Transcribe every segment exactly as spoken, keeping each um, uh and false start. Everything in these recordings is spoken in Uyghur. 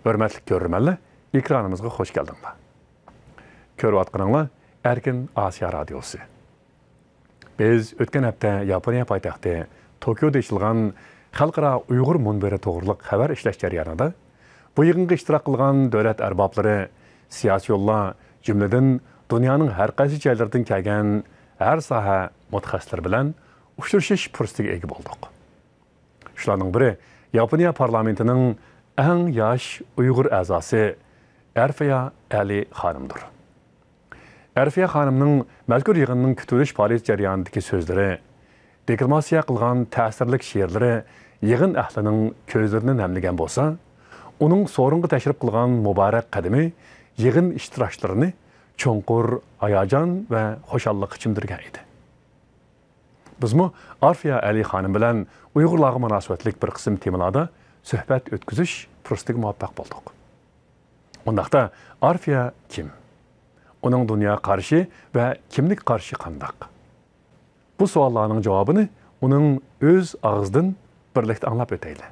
ھۆرمەتلىك كۆرۈرمەنلەر، ئېكرانىمىزغا خوش كەلدىڭلار. كۆرۈۋاتقىنىڭلار ئەركىن ئاسىيا رادىيوسى. بىز ئۆتكەن ھەپتە ياپونىيە پايتەختى توكيودا ئېچىلغان خەلقئارا ئۇيغۇر مۇنبىرى توغرۇلۇق خەۋەر ئىشلەش جەريانىدا، بۇ يىغىنغا ئىشتىراك قىلغان دۆلەت ئەربابلىرى، سىياسىيونلار، جۈملىدىن دۇنيانىڭ ھەر قايسى جايلىرىدىن كەلگەن ھەر ساھە مۇتەخەسسىسلىرى بىلەن ئۇچرىشىش پۇرسىتىگە ئىگە بولدۇق. شۇلارنىڭ بىرى ياپونىيە پارلامېنتىنىڭ ئەڭ ياش ئۇيغۇر ئەزاسى ئەرفىيا ئەلى خانىمدۇر. ئەرفىيە خانىمنىڭ مەزكۇر يىغىننىڭ كۈتۈۋېلىش پائالىيىتى جەريانىدىكى سۆزلىرى، دېكلاماتسىيە قىلغان تەسىرلىك شېئىرلىرى يىغىن ئەھلىنىڭ كۆزلىرىنى نەملىگەن بولسا، ئۇنىڭ سورۇنغا تەشرىپ قىلغان مۇبارەك قەدىمى يىغىن ئىشتىراكچىلىرىنى چوڭقۇر ھاياجان ۋە خۇشاللىققا چۆمدۈرگەن ئىدى. بىزمۇ ئارفىيە ئەلى خانىم بىلەن ئۇيغۇرلارغا مۇناسىۋەتلىك بىر قىسىم تېمىلاردا سۆھبەت ئۆتكۈزۈش پۇرسىتىگە مۇۋەپپەق بولدۇق. ئۇنداقتا، ئارفىيە كىم؟ ئۇنىڭ دۇنيا قارىشى ۋە كىملىك قارىشى قانداق؟ بۇ سوئاللارنىڭ جاۋابىنى ئۇنىڭ ئۆز ئاغزىدىن بىرلىكتە ئاڭلاپ ئۆتەيلى.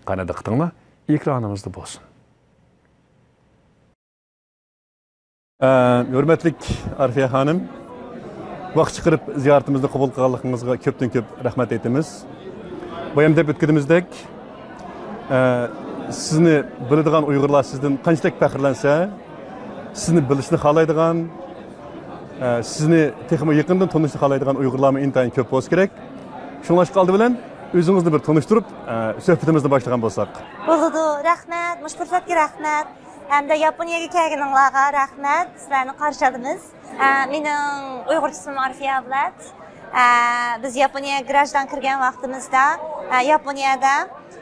قانا، دىققىتىڭلار ئېكرانىمىزدا بولسۇن. ئە، ھۆرمەتلىك ئارفىيە خانىم، ۋاقىت چىقىرىپ زىيارىتىمىزنى قوبۇل قىلغانلىقىڭىزغا كۆپتىن كۆپ رەھمەت ئېيتىمىز. بايام دەپ ئۆتكىنىمىزدەك، ئە، سىزنى بىلىدىغان ئۇيغۇرلار سىزدىن قانچىلىك پەخىرلەنسە، سىزنى بىلىشنى خالايدىغان، ئە، سىزنى تېخىمۇ يېقىندىن تونۇشنى خالايدىغان ئۇيغۇرلارمۇ ئىنتايىن كۆپ بولسا كېرەك. شۇڭلاشقا ئالدى بىلەن ئۆزىڭىزنى بىر تونۇشتۇرۇپ، ئە، سۆھبىتىمىزنى باشلىغان بولساق. بولىدۇ، رەھمەت، مۇشۇ پۇرسەتكە رەھمەت. ھەمدە ياپونىيەگە كەلگىنىڭلارغا رەھمەت، سىلەرنى قارشى ئالىمىز. ئە، مېنىڭ ئۇيغۇرچە ئىسمىم ئارفىيە ئابلەت. ئە، بىز ياپونىيەگە گراژدان كىرگەن ۋاقتىمىزدا، ئە، ياپونىيەدە،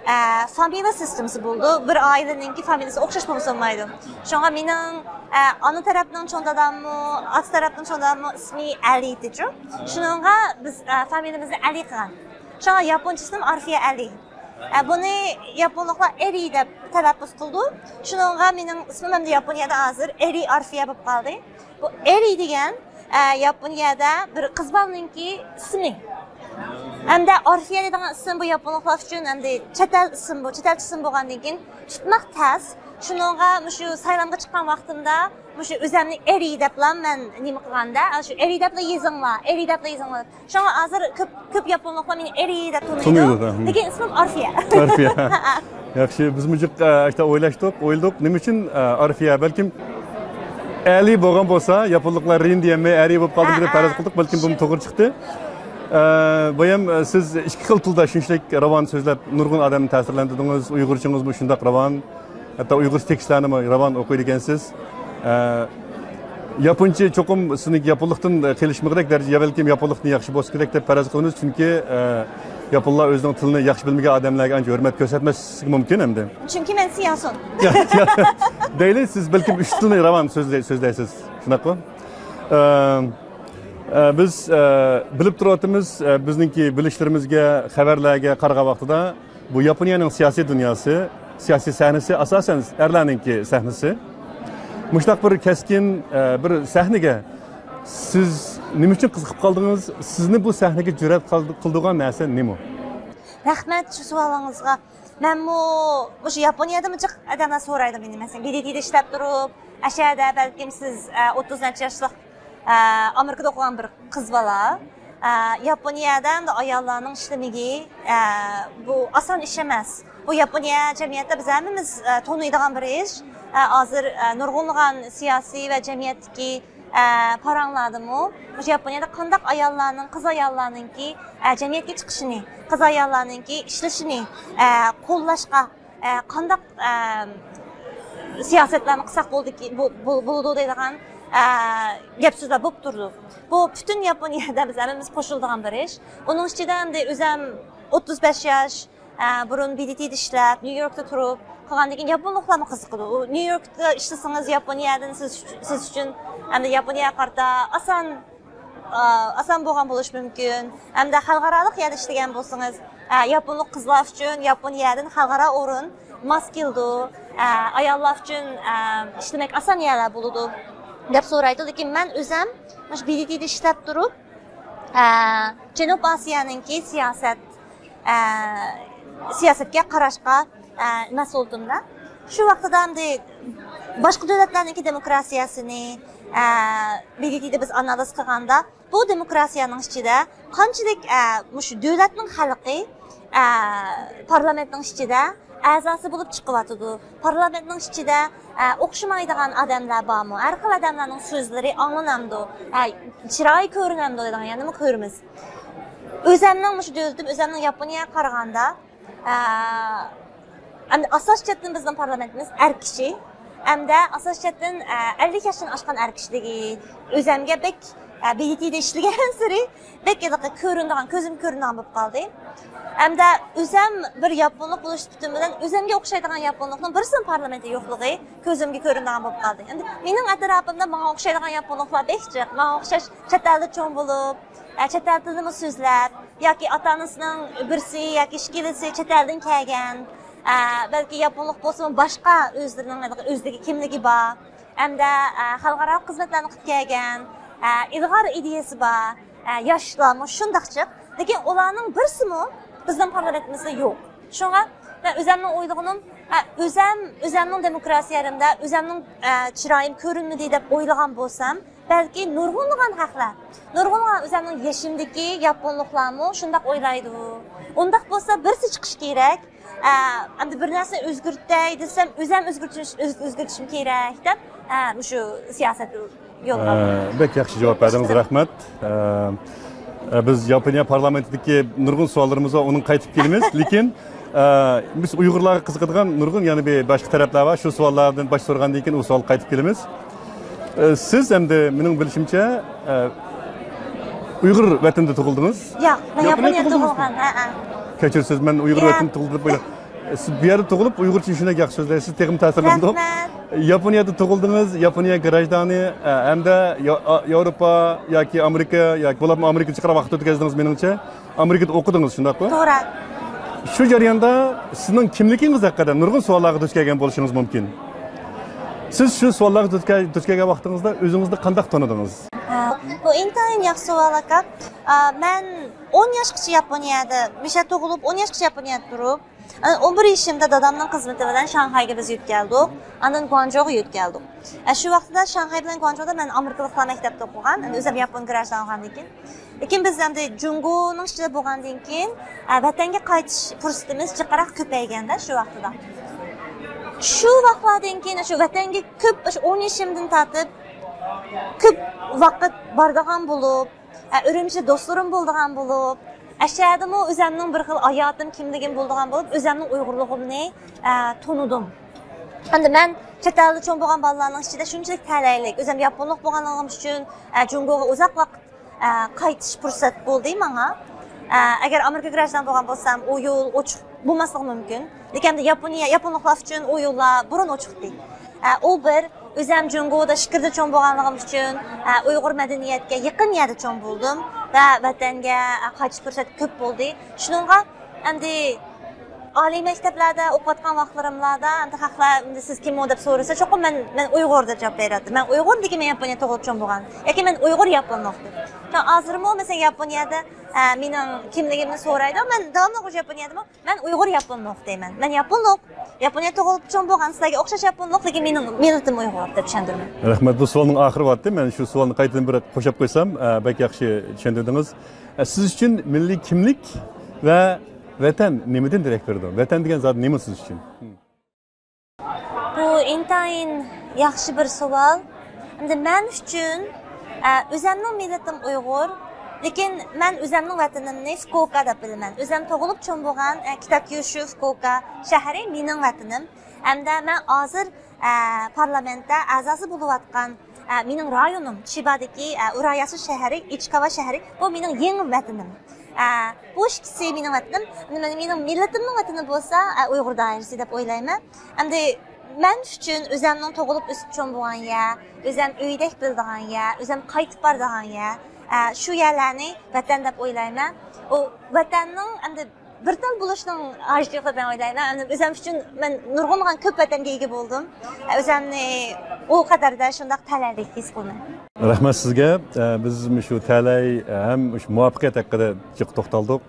ئە، فامىلە سىستېمىسى بولىدۇ. بىر ئائىلىنىڭكى فامىلىسى ئوخشاش بولمىسا بولمايدۇ. شۇڭا مېنىڭ، ئە، ئانا تەرەپنىڭ چوڭ داداممۇ، ئاتا تەرەپنىڭ چوڭ داداممۇ ئىسمى ئەلى ئىدىچۇ. شۇنىڭغا بىز، ئە، فامىلىمىزنى ئەلى قىلغان. شۇڭا ياپونچە ئىسمىم ئارفىيە ئەلى. ئە، بۇنى ياپونلۇقلار ئېرى دەپ تەلەپپۇز قىلىدۇ. شۇنىڭغا مېنىڭ ئىسمىم ئەمدى ياپونىيەدە ھازىر ئېرى ئارفىيە بولۇپ قالدى. بۇ ئېرى دېگەن، ئە، ياپونىيەدە بىر قىز بالىنىڭكى ئىسمى. ھەمدە ئارفىيە دەيدىغان ئىسىم بۇ ياپونلۇقلار ئۈچۈن ئەمدى چەت ئەل ئىسىم بۇ، چەت ئەلچە ئىسىم بولغاندىن كېيىن تۇتماق تەس. شۇنىڭغا مۇشۇ سايلامغا چىققان ۋاقتىمدا مۇشۇ ئۆزەمنى ئېرى دەپلا مەن نېمە قىلغاندا، شۇ ئېرى دەپلا يېزىڭلار، ئېرى دەپلا يېزىڭلار. شۇڭا ھازىر كۆپ، كۆپ ياپونلۇقلار مېنى ئېرى دەپ تونۇيدۇ. تونۇيدۇ، ھە. لېكىن ئىسمىم ئارفىيە. ئارفىيە. ياخشى، بىزمۇ جىق، ئە، ئاشتا ئويلاشتۇق، ئويلىدۇق. نېمە ئۈچۈن، ئە، ئارفىيە؟ بەلكىم ئەلى بولغان بولسا، ياپونلۇقلار رىن دېيەلمەي، ئەرى بولۇپ قالدى دەپ پەرەز قىلدۇق. بەلكىم بۇمۇ توغرا چىقتى. ئە، بايام، ئە، سىز ئىككى خىل تىلدا شۇنچىلىك راۋان سۆزلەپ، نۇرغۇن ئادەمنى تەسىرلەندۈردىڭىز. ئۇيغۇرچىڭىزمۇ شۇنداق راۋان. ھەتتا ئۇيغۇرچە تېكىستلەرنىمۇ راۋان ئوقۇيدىكەنسىز. ئە، ياپونچە چوقۇم سىزنىڭكى ياپونلۇقتىن قېلىشمىغۇدەك دەرىجە، يا بەلكىم ياپونلۇقتىن ياخشى بولسا كېرەك دەپ پەرەز قىلىمىز، چۈنكى، ئە، ياپونلار ئۆزىنىڭ تىلىنى ياخشى بىلمىگەن ئادەملەرگە ئانچە ھۆرمەت كۆرسەتمەسلىكى مۇمكىن ئەمدى. چۈنكى مەن سىياسىيون. دەيلى، سىز بەلكىم ئۈچ تىلنى راۋان سۆزلەي-، سۆزلەيسىز، شۇنداقمۇ؟ ئە، ئە، بىز، ئە، بىلىپ تۇرۇۋاتىمىز، ئە، بىزنىڭكى بىلىشلىرىمىزگە، خەۋەرلەرگە قارىغان ۋاقتىدا، بۇ ياپونىيەنىڭ سىياسىي دۇنياسى، سىياسىي سەھنىسى ئاساسەن ئەرلەرنىڭكى سەھنىسى. مۇشۇنداق بىر كەسكىن، ئە، بىر سەھنىگە سىز نېمە ئۈچۈن قىزىقىپ قالدىڭىز؟ سىزنى بۇ سەھنىگە جۈرئەت قىل-، قىلدۇرغان نەرسە نېمە؟ رەھمەت شۇ سوئالىڭىزغا. مەنمۇ مۇشۇ ياپونىيەدىمۇ جىق ئادەملەر سورايدۇ مېنى. مەسىلەن، بى دى تىدا ئىشلەپ تۇرۇپ، ئەشەدە بەلكىم سىز، ئە، ئوتتۇز نەچچە ياشلىق، ئە، ئامېرىكىدا ئوقۇغان بىر قىز بالا، ئە، ياپونىيەدە ئەمدى ئاياللارنىڭ ئىشلىمىكى، ئە، بۇ ئاسان ئىش ئەمەس. بۇ ياپونىيە جەمئىيەتتە بىز ھەممىمىز، ئە، تونۇيدىغان بىر ئىش. ئە، ھازىر، ئە، نۇرغۇنلىغان سىياسىي ۋە جەمئىيەتتىكى، ئە، پاراڭلاردىمۇ مۇشۇ ياپونىيەدە قانداق ئاياللارنىڭ، قىز ئاياللارنىڭكى، ئە، جەمئىيەتكە چىقىشىنى، قىز ئاياللارنىڭكى ئىشلىشىنى، ئە، قوللاشقا، ئە، قانداق، ئە، سىياسەتلەرنى قىلساق بولدىكى-، بو-، بو-، بولىدۇ دەيدىغان، ئە، گەپ سۆزلەر بولۇپ تۇرىدۇ. بۇ پۈتۈن ياپونىيەدە بىز ھەممىمىز قوشۇلىدىغان بىر ئىش. ئۇنىڭ ئىچىدە ئەمدى ئۆزەم ئوتتۇز بەش ياش، ئە، بۇرۇن بى دى تىدا ئىشلەپ، نيۇ يوركتا تۇرۇپ، قالغاندىن كېيىن ياپونلۇقلارمۇ قىزىقىدۇ. ئۇ نيۇ يوركتا ئىشلىسىڭىز ياپونىيەدىن سىز، سىز ئۈچۈن ئەمدى ياپونىيەگە قارىتا ئاسان، ئا، ئاسان بولغان بولۇشى مۇمكىن. ھەمدە خەلقئارالىق يەردە ئىشلىگەن بولسىڭىز، ئا، ياپونلۇق قىزلار ئۈچۈن ياپونىيەدىن خەلقئارا ئورۇن ماس كېلىدۇ. ئا، ئاياللار ئۈچۈن، ئا، ئىشلىمەك ئاسان يەرلەر بولىدۇ، دەپ سورايدۇ. لېكىن مەن ئۆزەم مۇشۇ بى دى تىدا ئىشلەپ تۇرۇپ، ئا، جەنۇب ئاسىيانىڭكى سىياسەت، ئا، سىياسەتكە قاراشقا، ئا، مەسئۇلدۇمدا. شۇ ۋاقتىدا ئەمدى باشقا دۆلەتلەرنىڭكى دېموكراتىيەسىنى، ئە، بى دى تىدە بىز ئانالىز قىلغاندا، بۇ دېموكراتىيەنىڭ ئىچىدە قانچىلىك، ئە، مۇشۇ دۆلەتنىڭ خەلقى، ئە، پارلامېنتنىڭ ئىچىدە ئەزاسى بولۇپ چىقىۋاتىدۇ. پارلامېنتنىڭ ئىچىدە، ئە، ئوخشىمايدىغان ئادەملەر بارمۇ؟ ھەر خىل ئادەملەرنىڭ سۆزلىرى ئاڭلىنامدۇ؟ ئە، چىرايى كۆرۈنەمدۇ دەيدىغان يەنىمۇ كۆرىمىز. ئۆزەمنىڭ مۇشۇ دۆلىتىم، ئۆزەمنىڭ ياپونىيەگە قارىغاندا، ئە، ئەمدى ئاساس جەھەتتىن بىزنىڭ پارلامېنتىمىز ئەر كىشى. ئەمدى ئاساس جەھەتتىن، ئە، ئەللىك ياشتىن ئاشقان ئەر كىشىلىكى ئۆزەمگە بەك، ئە، بى دى تىدە ئىشلىگەن سېرى بەك ھېلىقى كۆرۈنىدىغان، كۆزۈمگە كۆرۈنىدىغان بولۇپ قالدى. ئەمدى ئۆزەم بىر ياپونلۇق بولۇش سۈپىتىم بىلەن ئۆزەمگە ئوخشايدىغان ياپونلۇقنىڭ بىرسىنىڭ پارلامېنتتا يوقلۇقى كۆزۈمگە كۆرۈنىدىغان بولۇپ قالدى. ئەمدى مېنىڭ ئەتراپىمدا ماڭا ئوخشايدىغان ياپونلۇقلار بەك جىق. ماڭا ئوخشاش چەت ئەلدە چوڭ بولۇپ، ئە، چەت ئەل تىلىمۇ سۆزلەپ، ياكى ئاتا-ئانىسىنىڭ بىرسى ياكى ئىككىلىسى چەت ئەلدىن كەلگەن، ئە، بەلكى ياپونلۇق بولسىمۇ، باشقا ئۆزلىرىنىڭ ئۆزىدىكى كىملىكى بار، ھەمدە، ئە، خەلقئارا خىزمەتلەرنى قىلىپ كەلگەن، ئە، ئىلغار ئىدىيەسى بار، ئە، ياشلارمۇ شۇنداق جىق. لېكىن ئۇلارنىڭ بىرسىمۇ بىزنىڭ پارلامېنتىمىزدا يوق. شۇڭا مەن ئۆزەمنىڭ ئويلىغىنىم، ئە، ئۆزەم، ئۆزەمنىڭ دېموكراتىيەمدە ئۆزەمنىڭ، ئە، چىرايىم كۆرۈنمىدى دەپ ئويلىغان بولسام، بەلكى نۇرغۇنلىغان خەقلەر، نۇرغۇنلىغان ئۆزەمنىڭ يېشىمدىكى ياپونلۇقلارمۇ شۇنداق ئويلايدۇ. ئۇنداق بولسا بىرسى چىقىشى كېرەك. ئە، ئەمدى بىر نەرسىنى ئۆزگەرتەي دېسەم، ئۆزەم ئۆزگەرتىش، ئۆز-، ئۆزگەرتىشىم كېرەك دەپ، ئە، مۇشۇ سىياسەت يولغا ئالدىم. ئە، بەك ياخشى جاۋاب بەردىڭىز، رەھمەت. ئە، ئە، بىز ياپونىيە پارلامېنتىدىكى نۇرغۇن سوئاللىرىمىزغا ئۇنىڭ قايتىپ كېلىمىز. لېكىن، ئە، بىز ئۇيغۇرلارغا قىزىقىدىغان نۇرغۇن يەنە بىر باشقا تەرەپلەر بار. شۇ سوئاللاردىن باش سورىغاندىن كېيىن ئۇ سوئالغا قايتىپ كېلىمىز. ئە، سىز ئەمدى مېنىڭ بىلىشىمچە، ئە، ئۇيغۇر ۋەتىنىدە تۇغۇلدىڭىز؟ ياق، مەن ياپونىيەدە تۇغۇلغان. ھە، ھە. كەچۈرسىز، مەن ئۇيغۇر ۋەتىنىدە تۇغۇلدى دەپ ئويلاپ. سىز بۇ يەردە تۇغۇلۇپ، ئۇيغۇرچە شۇنداق ياخشى سۆزلەيسىز، تېخىمۇ تەسىرلەندۇق. رەھمەت. ياپونىيەدە تۇغۇلدىڭىز، ياپونىيە گراژدانى، ئە، ھەمدە يا-، ئا-، ياۋروپا ياكى ئامېرىكا ياكى بولۇپمۇ ئامېرىكىدا جىقراق ۋاقىت ئۆتكۈزدىڭىز مېنىڭچە. ئامېرىكىدا ئوقۇدىڭىز، شۇنداقمۇ؟ توغرا. شۇ جەرياندا سىزنىڭ كىملىكىڭىز ھەققىدە نۇرغۇن سوئاللارغا دۇچ كەلگەن بولۇشىڭىز مۇمكىن. سىز شۇ سوئاللارغا دۇچ كەل-، دۇچ كەلگەن ۋاقتىڭىزدا ئۆزىڭىزنى قانداق تونۇدىڭىز؟ ھە، بۇ ئىنتايىن ياخشى سوئال، ئاكا. ئا، مەن ئون ياشقىچە ياپونىيەدە، مۇشۇ يەردە تۇغۇلۇپ، ئون ياشقىچە ياپونىيەدە تۇرۇپ، ئا، ئون بىر يېشىمدا دادامنىڭ خىزمىتى بىلەن شاڭخەيگە بىز يۆتكەلدۇق. ئاندىن گۇاڭجۇغا يۆتكەلدۇق. ئا، شۇ ۋاقىتتا شاڭخەي بىلەن گۇاڭجۇدا مەن ئامېرىكىلىقلار مەكتەپتە ئوقۇغان، ئەمدى ئۆزۈم ياپون گراژدان بولغاندىن كېيىن. لېكىن بىز ئەمدى جۇڭگونىڭ ئىچىدە بولغاندىن كېيىن، ئە، ۋەتەنگە قايتىش پۇرسىتىمىز جىقراق كۆپەيگەندە شۇ ۋاقتىدا. شۇ ۋاقىتلاردىن كېيىن شۇ ۋەتەنگە كۆپ، شۇ ئون يېشىمدىن تارتىپ كۆپ ۋاقىت بارىدىغان بولۇپ، ئە، ئۈرۈمچىدە دوستلىرىم بولىدىغان بولۇپ، ئەشەدىمۇ ئۆزەمنىڭ بىر خىل ھاياتىم، كىملىكىم بولىدىغان بولۇپ، ئۆزەمنىڭ ئۇيغۇرلۇقۇمنى، ئە، تونۇدۇم. ئەمدى مەن چەت ئەلدە چوڭ بولغان بالىلارنىڭ ئىچىدە شۇنچىلىك تەلەيلىك، ئۆزەم ياپونلۇق بولغانلىقىم ئۈچۈن، ئە، جۇڭگوغا ئۇزاق ۋاقىت ئە، قايتىش پۇرسەت بولدى ماڭا. ئە، ئەگەر ئامېرىكا گراژدان بولغان بولسام، ئۇ يول ئوچۇق بولماسلىقى مۇمكىن. لېكىن ئەمدى ياپونىيە، ياپونلۇقلار ئۈچۈن ئۇ يوللار بۇرۇن ئوچۇقتى. ئە، ئۇ بىر، ئۆزەم جۇڭگودا ئىچكىرىدە چوڭ بولغانلىقىم ئۈچۈن، ئە، ئۇيغۇر مەدەنىيەتكە يېقىن يەردە چوڭ بولدۇم ۋە ۋەتەنگە، ئە، قايتىش پۇرسەت كۆپ بولدى. شۇنىڭغا ئەمدى ئالىي مەكتەپلەردە ئوقۇۋاتقان ۋاقىتلىرىملاردا، ئەمدى خەقلەر ئەمدى سىز كىمۇ دەپ سورىسا، چوقۇم مەن، مەن ئۇيغۇر دەپ جاۋاب بېرەتتىم. مەن ئۇيغۇر، لېكىن مەن ياپونىيەدە تۇغۇلۇپ چوڭ بولغان. ياكى مەن ئۇيغۇر ياپونلۇق دەپ. ھازىرمۇ مەسىلەن ياپونىيەدە، ئە، مېنىڭ كىملىكىمنى سورايدۇ. مەن داۋاملىق ياپونىيەدىمۇ، مەن ئۇيغۇر ياپونلۇق دەيمەن. مەن ياپونلۇق. ياپونىيەدە تۇغۇلۇپ چوڭ بولغان، سىلەرگە ئوخشاش ياپونلۇق، لېكىن مېنىڭ مىللىتىم ئۇيغۇر دەپ چۈشەندۈرىمەن. رەھمەت، بۇ سوئالنىڭ ئاخىرى بارتتى. مەن شۇ سوئالنى قايتىدىن بىر قوشۇپ قويسام، ئە، بەك ياخشى چۈشەندۈردىڭىز. ئە، سىز ئۈچۈن مىللىي كىملىك ۋە ۋەتەن نېمىدىن دېرەك بېرىدۇ؟ ۋەتەن دېگەن زات نېمە سىز ئۈچۈن؟ بۇ ئىنتايىن ياخشى بىر سوئال. ئەمدى مەن ئۈچۈن، ئە، ئۆزەمنىڭ مىللىتىم ئۇيغۇر، لېكىن مەن ئۆزەمنىڭ ۋەتىنىمنى فۇكۇئوكا دەپ بىلىمەن. ئۆزەم تۇغۇلۇپ چوڭ بولغان، ئە، كىتاكيۇشۇ فۇكۇئوكا شەھىرى مېنىڭ ۋەتىنىم. ھەمدە مەن ھازىر، ئە، پارلامېنتتا ئەزاسى بولۇۋاتقان، ئە، مېنىڭ رايونۇم، چىبادىكى، ئە، ئۇراياسۇ شەھىرى، ئىچىكاۋا شەھىرى، بۇ مېنىڭ يېڭى ۋەتىنىم. ئە، بۇ ئىككىسى مېنىڭ ۋەتىنىم. مېنىڭ، مېنىڭ مىللىتىمنىڭ ۋەتىنى بولسا، ئە، ئۇيغۇر دائىرىسى دەپ ئويلايمەن. ئەمدى مەن ئۈچۈن ئۆزەمنىڭ تۇغۇلۇپ ئۆسۈپ چوڭ بولغان يەر، ئۆزەم ئۆيدەك بىلىدىغان يەر، ئۆزەم قايتىپ بارىدىغان يەر، ئە، شۇ يەرلەرنى ۋەتەن دەپ ئويلايمەن. ئۇ ۋەتەننىڭ ئەمدى بىر تال بولۇشنىڭ ھاجىتى يوق دەپ مەن ئويلايمەن. ئەمدى ئۆزەم ئۈچۈن مەن نۇرغۇنلىغان كۆپ ۋەتەنگە ئىگە بولدۇم. ئۆزەمنى ئۇ قەدەردە شۇنداق تەلەيلىك ھېس قىلىمەن. رەھمەت سىزگە. ئە، بىز مۇشۇ تەلەي، ئە، ھەم مۇشۇ مۇۋەپپەقىيەت ھەققىدە جىق توختالدۇق.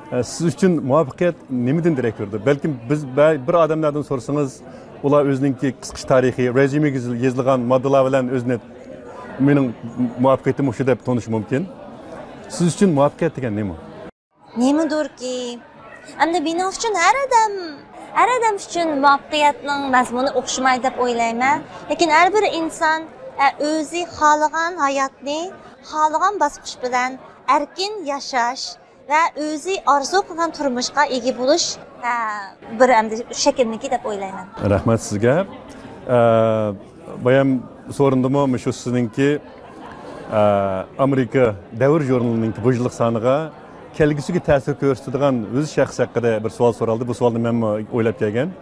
ئە، سىز ئۈچۈن مۇۋەپپەقىيەت نېمىدىن دېرەك بېرىدۇ؟ بەلكىم بىز بە-، بىر ئادەملەردىن سورىسىڭىز، ئۇلار ئۆزىنىڭكى قىسقىچە تارىخى، رېزيۇمېگە يېزىل-، يېزىلغان ماددىلار بىلەن ئۆزىنى مېنىڭ مۇۋەپپەقىيىتىم مۇشۇ دەپ تونۇشى مۇمكىن. سىز ئۈچۈن مۇۋەپپەقىيەت دېگەن نېمە؟ نېمىدۇركى؟ ئەمدى مېنىڭ ئۈچۈن ھەر ئادەم، ھەر ئادەم ئۈچۈن مۇۋەپپەقىيەتنىڭ مەزمۇنى ئوخشىمايدۇ دەپ ئويلايمەن. لېكىن ھەر بىر ئىنسان، ئە، ئۆزى خالىغان ھاياتنى خالىغان باسقۇچ بىلەن ئەركىن ياشاش ۋە ئۆزى ئارزۇ قىلغان تۇرمۇشقا ئىگە بولۇش، ئە، بىر ئەمدى شەكىلنىڭكى دەپ ئويلايمەن. رەھمەت سىزگە. ئە، بايام سورۇندىمۇ مۇشۇ سىزنىڭكى، ئە، ئامېرىكا دەۋر ژۇرنىلىنىڭكى بۇ يىللىق سانىغا كەلگۈسىگە تەسىر كۆرسىتىدىغان يۈز شەخس ھەققىدە بىر سوئال سورالدى. بۇ سوئالنى مەنمۇ ئويلاپ كەلگەن.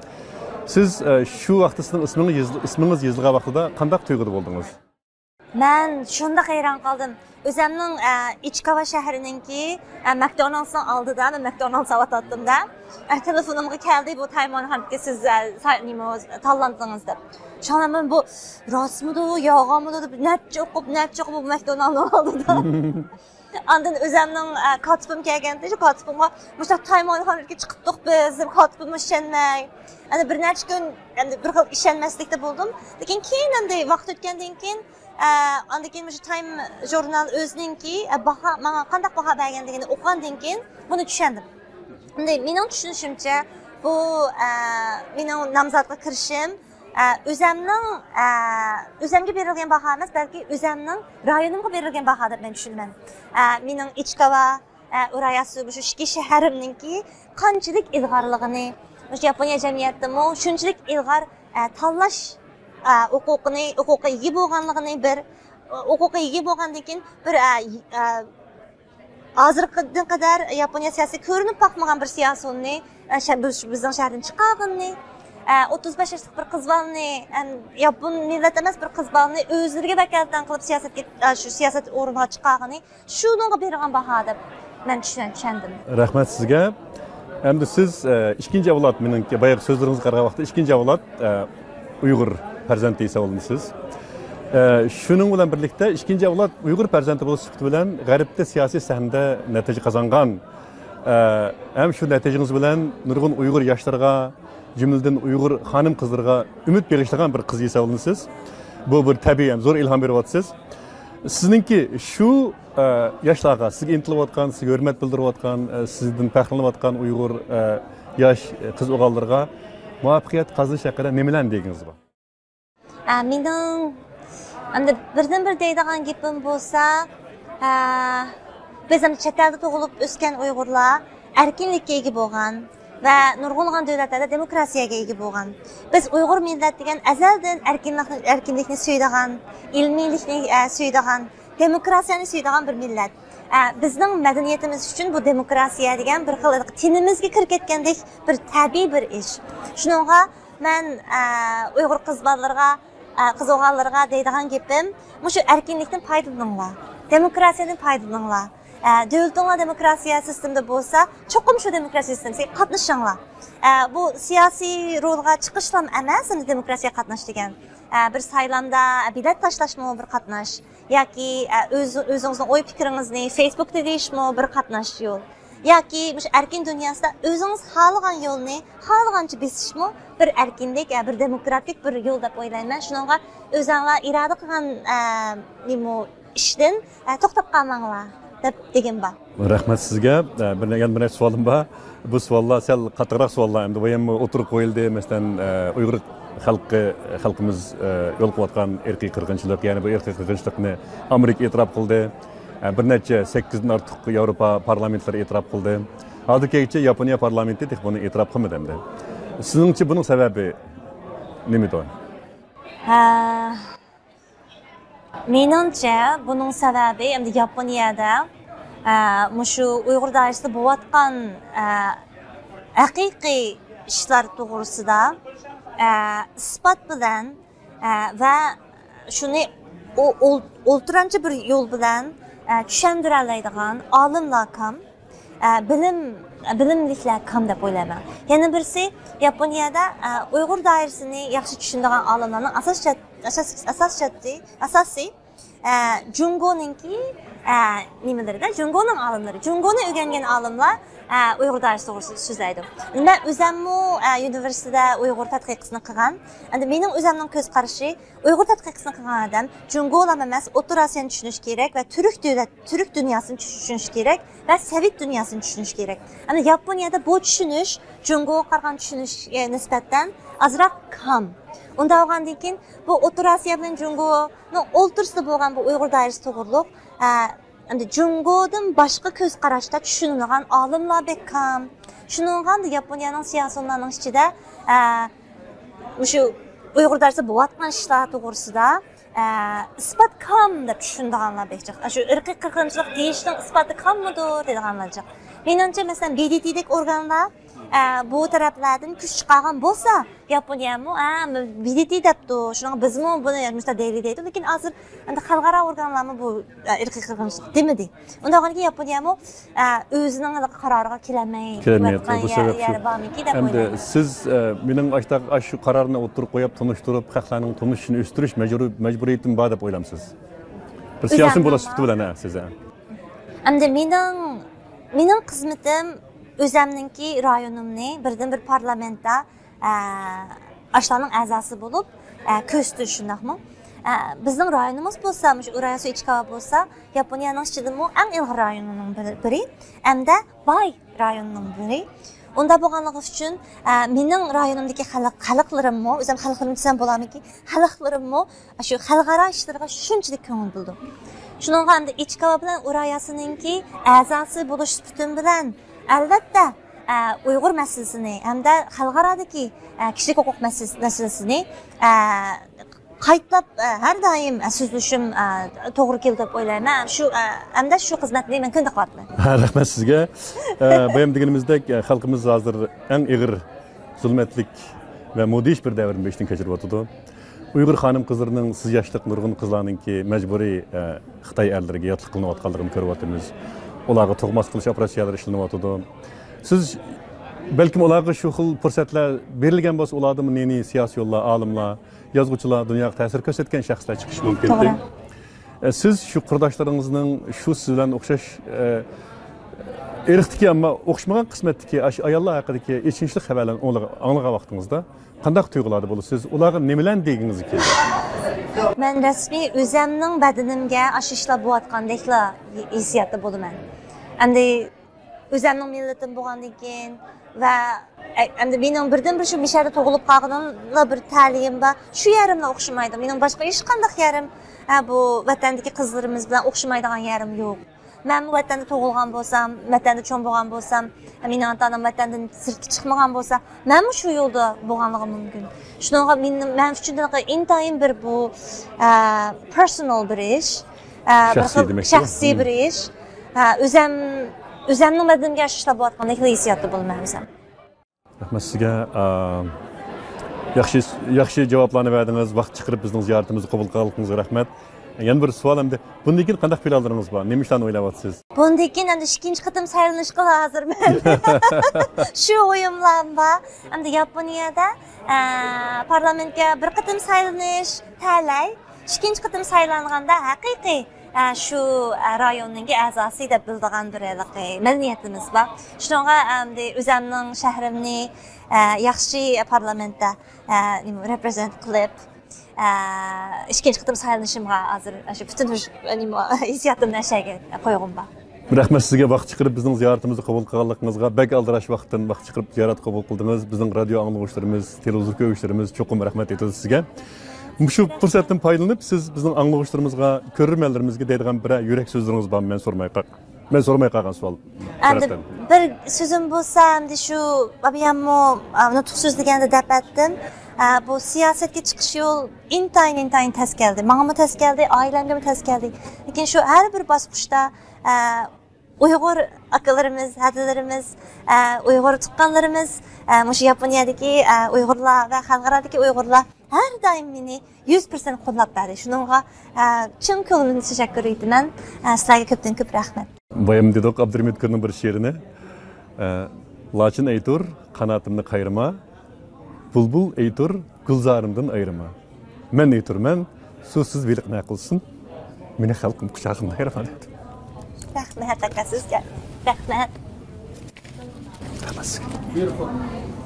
سىز، ئە، شۇ ۋاقىتتا سىزنىڭ ئىسمىڭىز يېزىل-، ئىسمىڭىز يېزىلغان ۋاقتىدا قانداق تۇيغۇدا بولدىڭىز؟ مەن شۇنداق ھەيران قالدىم. ئۆزەمنىڭ، ئە، ئىچكاۋا شەھىرىنىڭكى، ئە، ماكدونالدسنىڭ ئالدىدا، مەن ماكدونالدس ئاۋاتاتتىم-دە. ئە، تېلېفونۇمغا كەلدى، بۇ تايم ۋان ھانتكە سىز، ئە، سا-، نېمە، تاللاندىڭىز دەپ. شۇڭا مەن بۇ راستمىدۇ، يالغانمىدۇ دەپ نەچچە ئوقۇپ، نەچچە ئوقۇپ بۇ ماكدونالدنىڭ ئالدىدا. ئاندىن ئۆزەمنىڭ، ئە، كاتىپىم كەلگەنتى، شۇ كاتىپىمغا مۇشۇنداق تايم ۋان ھانتكە چىقىپتۇق بىز دەپ، كاتىپىممۇ ئىشەنمەي. ئەنە بىر نەچچە كۈن، ئەمدى بىر خىل ئىشەنمەسلىكتە بولدۇم. لېكىن كېيىن ئەمدى ۋاقىت ئۆتكەندىن كېيىن، ئە، ئاندىن كېيىن مۇشۇ تايم ژۇرنال ئۆزىنىڭكى، ئە، باھا، ماڭا قانداق باھا بەرگەنلىكىنى ئوقۇغاندىن كېيىن بۇنى چۈشەندىم. ئەمدى مېنىڭ چۈشىنىشىمچە، بۇ، ئە، مېنىڭ نامزاتقا كىرىشىم، ئە، ئۆزەمنىڭ، ئە، ئۆزەمگە بېرىلگەن باھا ئەمەس، بەلكى ئۆزەمنىڭ رايونۇمغا بېرىلگەن باھا دەپ مەن چۈشىنىمەن. ئە، مېنىڭ ئىچكاۋا، ئە، ئۇراياسۇ، مۇشۇ ئىككى شەھىرىمنىڭكى قانچىلىك ئىلغارلىقىنى، مۇشۇ ياپونىيە جەمئىيەتتىمۇ شۇنچىلىك ئىلغار، ئە، تاللاش، ئە، ھوقۇقىنى، ھوقۇققا ئىگە بولغانلىقىنى بىر، ھوقۇققا ئىگە بولغاندىن كېيىن بىر، ئە، ئە، ھازىرغا قەدەر ياپونىيە سىياسىي كۆرۈنۈپ باقمىغان بىر سىياسىيوننى، ئە، شە-، بىز-، بىزنىڭ شەھەردىن چىقارغىنىنى، ئە، ئوتتۇز بەش ياشلىق بىر قىز بالىنى، ئەم، ياپون مىللەت ئەمەس، بىر قىز بالىنى ئۆزلىرىگە ۋاكالىتەن قىلىپ سىياسەتكە، ئە، شۇ سىياسەت ئورنىغا چىقارغىنى، شۇنىڭغا بېرىدىغان باھا دەپ مەن چۈشەن-، چۈشەندىم. رەھمەت سىزگە. ئەمدى سىز، ئە، ئىككىنچى ئەۋلاد، مېنىڭكى بايىقى سۆزلىرىڭىزگە قارىغان ۋاقىتتا ئىككىنچى ئەۋلاد، ئە، ئۇيغۇر پەرزەنتى ھېسابلىنىسىز. ئە، شۇنىڭ بىلەن بىرلىكتە ئىككىنچى ئەۋلاد ئۇيغۇر پەرزەنتى بولۇش سۈپىتى بىلەن غەربتە سىياسىي سەھنىدە نەتىجە قازانغان، ئە، ھەم شۇ نەتىجىڭىز بىلەن نۇرغۇن ئۇيغۇر ياشلىرىغا، جۈملىدىن ئۇيغۇر خانىم-قىزلىرىغا ئۈمىد بېغىشلىغان بىر قىز ھېسابلىنىسىز. بۇ بىر تەبىئىي ھەم زور ئىلھام بېرىۋاتىسىز. سىزنىڭكى شۇ، ئە، ياشلارغا، سىزگە ئىنتىلىۋاتقان، سىزگە ھۆرمەت بىلدۈرۈۋاتقان، ئە، سىزدىن پەخىرلىنىۋاتقان ئۇيغۇر، ئە، ياش قىز-ئوغۇللىرىغا مۇۋەپپەقىيەت قازىنىش ھەققىدە نېمىلەرنى دېگىڭىز بار؟ ئە، مېنىڭ ئەمدى بىردىنبىر دەيدىغان گېپىم بولسا، ئە، بىز ئەمدى چەت ئەلدە تۇغۇلۇپ ئۆسكەن ئۇيغۇرلار ئەركىنلىككە ئىگە بولغان ۋە نۇرغۇنلىغان دۆلەتلەردە دېموكراتىيەگە ئىگە بولغان. بىز ئۇيغۇر مىللەت دېگەن ئەزەلدىن ئەركىنلىقنى، ئەركىنلىكنى سۆيىدىغان، ئىلمىيلىكنى، ئە، سۆيىدىغان، دېموكراتىيەنى سۆيىدىغان بىر مىللەت. ئە، بىزنىڭ مەدەنىيىتىمىز ئۈچۈن بۇ دېموكراتىيە دېگەن بىر خىل تېنىمىزگە كىرىپ كەتكەندەك بىر تەبىئىي بىر ئىش. شۇنىڭغا مەن، ئە، ئۇيغۇر قىز بالىلىرىغا، ئە، قىز ئوغۇللىرىغا دەيدىغان گېپىم، مۇشۇ ئەركىنلىكتىن پايدىلىنىڭلار، دېموكراتىيەدىن پايدىلىنىڭلار. ئە، دۆلىتىڭلار دېموكراتىيە سىستېمىدا بولسا، چوقۇم شۇ دېموكراتىيە سىستېمىسىگە قاتنىشىڭلار. ئە، بۇ سىياسىي رولغا چىقىشلام ئەمەس، ئەمدى دېموكراتىيەگە قاتناش دېگەن. ئە، بىر سايلامدا بېلەت تاشلاشمۇ بىر قاتناش. ياكى، ئە، ئۆز-، ئۆزىڭىزنىڭ ئوي پىكرىڭىزنى فېيسبۇكتا دېيىشمۇ بىر قاتناش يول. ياكى مۇشۇ ئەركىن دۇنياسىدا ئۆزىڭىز خالىغان يولنى خالىغانچە بېسىشمۇ بىر ئەركىنلىك، ئە، بىر دېموكراتىك بىر يول دەپ ئويلايمەن. شۇنىڭغا ئۆزۈڭلار ئىرادە قىلغان، ئە، نېمە ئىشتىن، ئە، توختاپ قالماڭلار دەپ دېگۈم بار. رەھمەت سىزگە. ئە، بىر، يەنە بىر نەچچە سوئالىم بار. بۇ سوئاللار سەل قاتتىقراق سوئاللار ئەمدى. بۇ يەنە ئوتتۇرىغا قويۇلدى. مەسىلەن، ئە، ئۇيغۇر خەلقى، خەلقىمىز، ئە، يول قويۇۋاتقان ئىرقىي قىرغىنچىلىق، يەنى بۇ ئىرقىي قىرغىنچىلىقنى ئامېرىكا ئېتىراپ قىلدى. ئە، بىر نەچچە، سەككىزدىن ئارتۇق ياۋروپا پارلامېنتلىرى ئېتىراپ قىلدى. ھازىرغىچە ياپونىيە پارلامېنتى تېخى بۇنى ئېتىراپ قىلمىدى ئەمدى. سىزنىڭچە بۇنىڭ سەۋەبى نېمىدۇ؟ ھە، مېنىڭچە، بۇنىڭ سەۋەبى ئەمدى ياپونىيەدە، ئە، مۇشۇ ئۇيغۇر دائىرىسىدە بولۇۋاتقان، ئە، ھەقىقىي ئىشلار توغرىسىدا، ئە، ئىسپات بىلەن، ئە، ۋە شۇنى ئو-، ئول-، ئولتۇرانچە بىر يول بىلەن، ئە، چۈشەندۈرەلەيدىغان ئالىملار كام. ئە، بىلىم، بىلىملىكلەر كام دەپ ئويلايمەن. يەنە بىرسى، ياپونىيەدە، ئە، ئۇيغۇر دائىرىسىنى ياخشى چۈشىنىدىغان ئالىملارنىڭ ئاساس جەھەت-، ئاساس، ئاساس جەھەتتى-، ئاساسى، ئە، جۇڭگونىڭكى، ئە، نېمىلىرىدە، جۇڭگونىڭ ئالىملىرى، جۇڭگونى ئۆگەنگەن ئالىملار ئە، ئۇيغۇر دائىرىسى توغرىسىدا سۆزلەيدۇ. مەن ئۆزەممۇ، ئە، ئۇنىۋېرسىتېتتا ئۇيغۇر تەتقىقىتىنى قىلغان. ئەمدى مېنىڭ ئۆزەمنىڭ كۆز قارىشى، ئۇيغۇر تەتقىقىتىنى قىلغان ئادەم جۇڭگولام ئەمەس، ئوتتۇرا ئاسىيانى چۈشىنىش كېرەك ۋە تۈرك دۆلەت، تۈرك دۇنياسىنى چۈشىنىش كېرەك ۋە سوۋېت دۇنياسىنى چۈشىنىش كېرەك. ئەمدى ياپونىيەدە بۇ چۈشىنىش جۇڭگوغا قارىغان چۈشىنىشكە نىسبەتەن ئازراق كام. ئۇنداق بولغاندىن كېيىن بۇ ئوتتۇرا ئاسىيا بىلەن جۇڭگونىڭ ئوتتۇرىسىدا بولغان بۇ ئۇيغۇر دائىرىسى توغرۇلۇق، ئە، ئەمدى جۇڭگودىن باشقا كۆز قاراشتا چۈشىنىدىغان ئالىملار بەك كام. شۇنىڭغا ئەمدى ياپونىيەنىڭ سىياسىيونلارنىڭ ئىچىدە، ئە، مۇشۇ ئۇيغۇر دائىرىسىدە بولۇۋاتقان ئىشلار توغرىسىدا، ئە، ئىسپات كام دەپ چۈشىنىدىغانلار بەك جىق. شۇ ئىرقىي قىرغىنچىلىق دېيىشنىڭ ئىسپاتى كاممىدۇ دەيدىغانلار جىق. مېنىڭچە، مەسىلەن، بې دې تېدەك ئورگانلار، ئە، بۇ تەرەپلەردىن كۈچ چىقارغان بولسا، ياپونىيەمۇ، ئە، بې دې تې دەپتۇ، شۇنىڭغا بىزمۇ بۇنى مۇشۇنداق دەيلى دەيدۇ. لېكىن ھازىر ئەمدى خەلقئارا ئورگانلارمۇ بۇ، ئە، ئىرقىي قىرغىنچىلىق دېمىدى. ئۇنداق بولغاندىكىن ياپونىيەمۇ، ئە، ئۆزىنىڭ ھېلىقى قارارىغا كېلەلمەي كېلەلمەيۋاتقان يە-، يەرى بارمىكى دەپ ئەمدى ئويلايمەن. سىز، ئە، مېنىڭ ئاشتاق ئاشۇ قارارنى ئوتتۇرىغا قويۇپ، تونۇشتۇرۇپ، خەقلەرنىڭ تونۇشىنى ئۆستۈرۈش مەجبۇرىي-، مەجبۇرىيىتىم بار دەپ ئويلامسىز؟ بىر سىياسىي بولاش سۈپىتى بىلەن، ھە، سىز، ھە. ئەمدى مېنىڭ، مېنىڭ خىزمىتىم ئۆزەمنىڭكى رايونۇمنى بىردىنبىر پارلامېنتتا، ئە، ئاشۇلارنىڭ ئەزاسى بولۇپ، ئە، كۆرسىتىش شۇنداقمۇ؟ ئە، بىزنىڭ رايونىمىز بولسا، مۇشۇ ئۇراياسۇ ئىچىكاۋا بولسا، ياپونىيەنىڭ ئىچىدىمۇ ئەڭ ئىلغار رايونىنىڭ بىرى، بىرى ھەمدە باي رايوننىڭ بىرى. ئۇنداق بولغانلىقى ئۈچۈن، ئە، مېنىڭ رايونۇمدىكى خەلق، خەلقلىرىممۇ، ئۆزۈم خەلقلىرىم دېسەم بولارمىكى، خەلقلىرىممۇ شۇ خەلقئارا ئىشلىرىغا شۇنچىلىك كۆڭۈل بۆلىدۇ. شۇنىڭغا ئەمدى ئىچىكاۋا بىلەن ئۇراياسۇنىڭكى ئەزاسى بولۇش سۈپىتىم بىلەن، ئەلۋەتتە، ئە، ئۇيغۇر مەسىلىسىنى ھەمدە خەلقئارادىكى، ئە، كىشىلىك ھوقۇق مەسىلىسى-، مەسىلىسىنى، ئە، قايتىلاپ، ئە، ھەر دائىم، ئە، سۆزلىشىم، ئە، توغرا كېلىدۇ دەپ ئويلايمەن. شۇ، ئە، ئەمدى شۇ خىزمەتنى مەن كۈندە قىلىۋاتىمەن. ھە، رەھمەت سىزگە. ئە، بايام دېگىنىمىزدەك، ئە، خەلقىمىز ھازىر ئەڭ ئېغىر زۇلمەتلىك ۋە مۇدھىش بىر دەۋرنى بېشىدىن كەچۈرۈۋاتىدۇ. ئۇيغۇر خانىم-قىزلىرىنىڭ، سىز ياشلىق نۇرغۇن قىزلارنىڭكى مەجبۇرىي، ئە، خىتاي ئەرلىرىگە ياتلىق قىلىنىۋاتقانلىقىنى كۆرۈۋاتىمىز. ئۇلارغا تۇغماس قىلىش ئوپېراتسىيەلىرى ئىشلىنىۋاتىدۇ. سىز، بەلكىم ئۇلارغا شۇ خىل پۇرسەتلەر بېرىلگەن بولسا، ئۇلاردىمۇ نى-نى سىياسىيونلار، ئالىملار، يازغۇچىلار، دۇنياغا تەسىر كۆرسەتكەن شەخسلەر چىقىشى مۇمكىن. توغرا. ئە، سىز شۇ قۇرداشلىرىڭىزنىڭ شۇ سىز بىلەن ئوخشاش، ئە، ئىرقتىكى، ئەمما ئوخشىمىغان قىسمەتتىكى ئاشۇ ئاياللار ھەققىدىكى ئېچىنىشلىق خەۋەرلەرنى ئاڭلىغان ۋاقتىڭىزدا قانداق تۇيغۇلاردا بولىسىز؟ ئۇلارغا نېمىلەرنى دېگىڭىز كېلىدۇ؟ مەن رەسمىي ئۆزەمنىڭ بەدىنىمگە ئاشۇ ئىشلار بولۇۋاتقاندەكلا ھېسسىياتتا بولىمەن. ئەمدى ئۆزەمنىڭ مىللىتىم بولغاندىن كېيىن ۋە، ئە، ئەمدى مېنىڭ بىردىنبىر شۇ مىشەدە تۇغۇلۇپ قالغىنىملا بىر تەلىيىم بار. شۇ يېرىملا ئوخشىمايدۇ. مېنىڭ باشقا ھېچقانداق يېرىم، ئە، بۇ ۋەتەندىكى قىزلىرىمىز بىلەن ئوخشىمايدىغان يېرىم يوق. مەنمۇ ۋەتەندە تۇغۇلغان بولسام، ۋەتەندە چوڭ بولغان بولسام، مېنىڭ ئاتا-ئانام ۋەتەندىن سىرتقا چىقمىغان بولسا، مەنمۇ شۇ يولدا بولغانلىقىم مۇمكىن. شۇنىڭغا مېن-، مەن ئۈچۈن ئىنتايىن بىر بۇ، ئە، پېرسونال بىر ئىش. ئە، بىر شەخسىي خىل دېمەكچى. شەخسىي بىر ئىش. ئە، ئۆزەم، ئۆزەمنىڭ بەدىنىمگە ئاشۇ ئىشلار بولۇۋاتقاندەك ھېسسىياتتا بولىمەن ئۆزەم. رەھمەت سىزگە. ئا، ياخشى، ياخشى جاۋابلارنى بەردىڭىز، ۋاقىت چىقىرىپ بىزنىڭ زىيارىتىمىزنى قوبۇل قىلغانلىقىڭىزغا رەھمەت. يەنە بىر سوئال ئەمدى. بۇندىن كېيىن قانداق پىلانلىرىڭىز بار؟ نېمە ئىشلارنى ئويلاۋاتىسىز؟ بۇندىن كېيىن ئەمدى ئىككىنچى قېتىم سايلىنىشقىلا ھازىر مەن. شۇ ئويۇملارم بار. ئەمدى ياپونىيەدە، ئە، پارلامېنتكە بىر قېتىم سايلىنىش تەلەي. ئىككىنچى قېتىم سايلانغاندا ھەقىقىي، ئە، شۇ، ئە، رايوننىڭكى ئەزاسى دەپ بىلىدىغان بىر ھېلىقى مەدەنىيىتىمىز بار. شۇنىڭغا ئەمدى ئۆزەمنىڭ شەھىرىمنى، ئە، ياخشى پارلامېنتتا، ئە، نېمە، رېپرېزېنت قىلىپ، ئە، ئىككىنچى قېتىم سايلىنىشىمغا ھازىر شۇ پۈتۈن، نېمە، ھېسسىياتىمنى ئەشەگە قويغۇم بار. رەھمەت سىزگە، ۋاقىت چىقىرىپ بىزنىڭ زىيارىتىمىزنى قوبۇل قىلغانلىقىڭىزغا. بەك ئالدىراش ۋاقىتتىن ۋاقىت چىقىرىپ زىيارەت قوبۇل قىلدىڭىز. بىزنىڭ رادىيو ئاڭلىغۇچىلىرىمىز، تېلېۋىزور كۆرگۈچىلىرىمىز چوقۇم رەھمەت ئېيتىدۇ سىزگە. مۇشۇ پۇرسەتتىن پايدىلىنىپ، سىز بىزنىڭ ئاڭلىغۇچىلىرىمىزغا، كۆرۈرمەنلىرىمىزگە دەيدىغان بىرەر يۈرەك سۆزلىرىڭىز بارمۇ؟ مەن سورىماي قا-، مەن سورىماي قالغان سوئال. ئەمدى تەرەپتىن بىر سۆزۈم بولسا، ئەمدى شۇ بابىياممۇ، ئا، نۇتۇق سۆزلىگەندە دەپ ئەتتىم. ئا، بۇ سىياسەتكە چىقىش يول ئىنتايىن، ئىنتايىن تەس كەلدى. ماڭىمۇ تەس كەلدى، ئائىلەمگىمۇ تەس كەلدى. لېكىن شۇ ھەر بىر باسقۇچتا، ئە، ئۇيغۇر ئاكىلىرىمىز، ھەدىلىرىمىز، ئە، ئۇيغۇر تۇغقانلىرىمىز، ئە، مۇشۇ ياپونىيەدىكى، ئە، ئۇيغۇرلار ۋە خەلقئارادىكى ئۇيغۇرلار ھەر دائىم مېنى يۈز پىرسەنت قوللاپ بەردى. شۇنىڭغا، ئە، چىن كۆڭلۈمدىن تەشەككۈر ئېيتىمەن. ئە، سىلەرگە كۆپتىن كۆپ رەھمەت. بايام دېدۇق ئابدۇرېھىم ئۆتكۈرنىڭ بىر شېئىرىنى. ئە، لاچىن ئەيتۇر، قاناتىمنى قايرىما، بۇلبۇل ئېيتۇر، گۈلزارىمدىن ئايرىما. مەن ئېيتۇرمەن، سۇسىز بېلىق نە قىلسۇن؟ مېنى خەلقىم قۇچاغىمدا ئايرىما دەپ. رەھمەت ئاكا سىزگە. رەھمەت. رەھمەت سىزگە. بۇيرۇڭ.